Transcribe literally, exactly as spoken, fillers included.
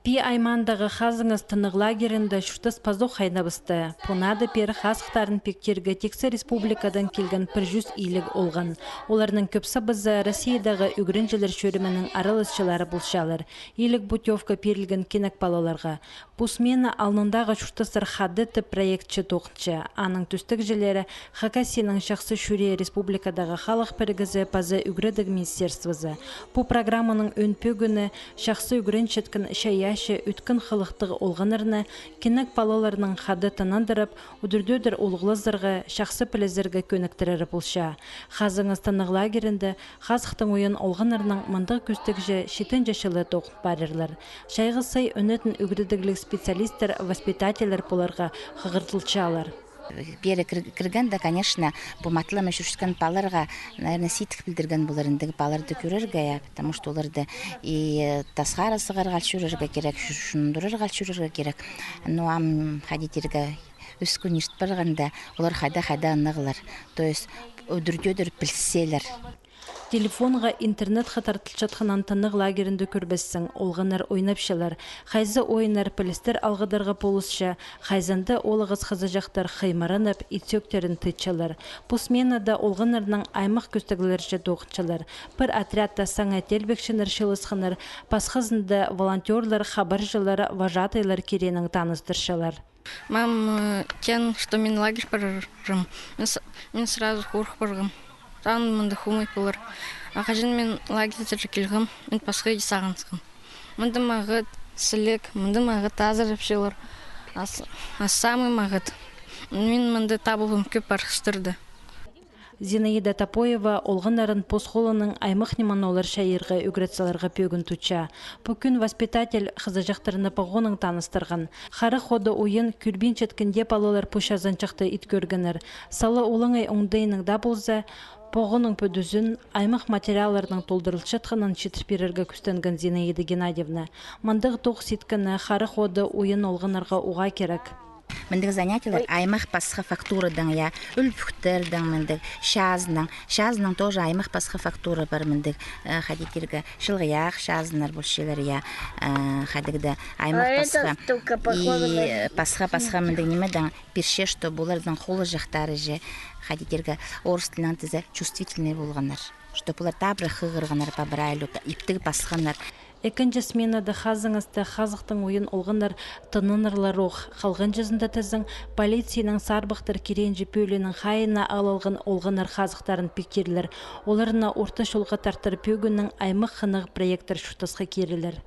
Пии аймаандағы «Хазыңыс» тынағ лагерінде чуртас пазох хайнабысты. Пу наада пеер хазыхтарын пиктирге тиксі республикадаң килген пір чӱс иліг олған. Оларның кӧбізі Россиядағы ӱгренҷілер чӧрімінің араласчылары полчалар. Иліг путёвка пирілген кинек палаларға. Пу смена «Алнындағы чуртастар хада» тіп проектче тоғынча. Аның тӱстегҷілері Хакасияның «Чахсы чӱрее» республикадағы халых пірігізі паза ӱгредіг министерствозы. Пу программаның ӧӧн пӧгіні — чахсы ӱгренчеткен, чайаачы, ӧткін хылыхтығ олғаннарны кинек палаларның хада тынандырып, удур-тӧдір улуғлазарға, чахсы пілізерге кӧніктірері полча. «Хазыңыс» тынағ лагерінде хазыхтың уйан олғаннарның мындағ кӧстегҷі читінҷі чылы тоғын парирлар. Чайғы сай ӧнетін ӱгредігліг специалистер, воспитательлер поларға хығыртылчалар. Пеер кір-, кіргенде, конечно, пу матылама чӧрчеткен палаларға, наверное, сидік пілдірген полар індіг палаларды кӧрерге, я, потому что оларды и тасхара сығарға ал чӧрерге кирек, чу-, чундырарға ал чӧрерге кирек. Но ам, хайди тирге, ӧс кӱн ирт парғанда, олар хайда-хайда ынағлар. То есть, удур-тӧдір пілселер. Телефонға, интернетке тартылчатханын тынағ лагерінде кӧрбессің. Олғаннар ойнапчалар. Хайзы ойыннар пілістер алғыдарға полысча, хайзында олағас хызыҷахтар хыймыранып, ит сӧӧктерін тыытчалар. Пу сменада олғаннарнаң аймах кӧстеглерҷе тоғынчалар. Пір отрядта саңай теелбекчілер чыылысханнар, пасхазында волонтёрлар, хабарҷылар, вожатыйлар киренің таныстырчалар. Мам, э, теен, что мин лагерь парарым. Мин с-, мин сразу хорых парғам. Таң мында хомай полар. А хаҷан мин лагерьдер килгем, мин пасха иди сағынысхам. Мында мағат сіліг, мында мағат азырапчалар. А с-, а самый мағат. Мин мында табылғам кӧп арғыстарда. Зинаида Топоева олғаннарын пос холынаң аймах нимені олар чайирға ӱгрет саларға пӧгін тутча. Пу кӱн воспитатель хызыҷахтарны поғонаң таныстырған. Харах ода уйан кӧрбинчеткенде палалар пу чазанҷахты ит кӧргеннер. Сала олаңай оңдайнаң даа полза, поғонаң пӱдізін аймах материалларнаң толдырылчатханын читір пирерге кӱстенген Зинаида Геннадьевна. Мындағ тоғыс иткені харах ода уйан олғаннарға уғаа кирек. Мындағ занятиелер аймах пасха фактурадаң, я, ӱлбӱктердең, мындағ чазынаң. Чазынаң тоже аймах пасха фактура пар, мындағ, э, хайди тирге, чылғыях чазыннар полчалар, я, э, хайдағ-да аймах пасха. И пасха-пасха мындағ нимедең пирче, что олардың холҷахтары же, хайди тирге, орыс тілінең тізе, чувствительный полғаннар. Что олар табыра хығырғаннар, пабырайлы, иптіг пасханнар. Ікінҷі сменада «Хазыңыста» хазыхтың уйан олғаннар тынанарлар ох. Халғанҷызында тізең, полицияның сарбахтар киренҷі пӧлиинің хайиина алылған олғаннар хазыхтарын пиктирлер. Оларны орта чолға тартар пӧгіннең аймах хынығ проекттер чуртасха кирілер.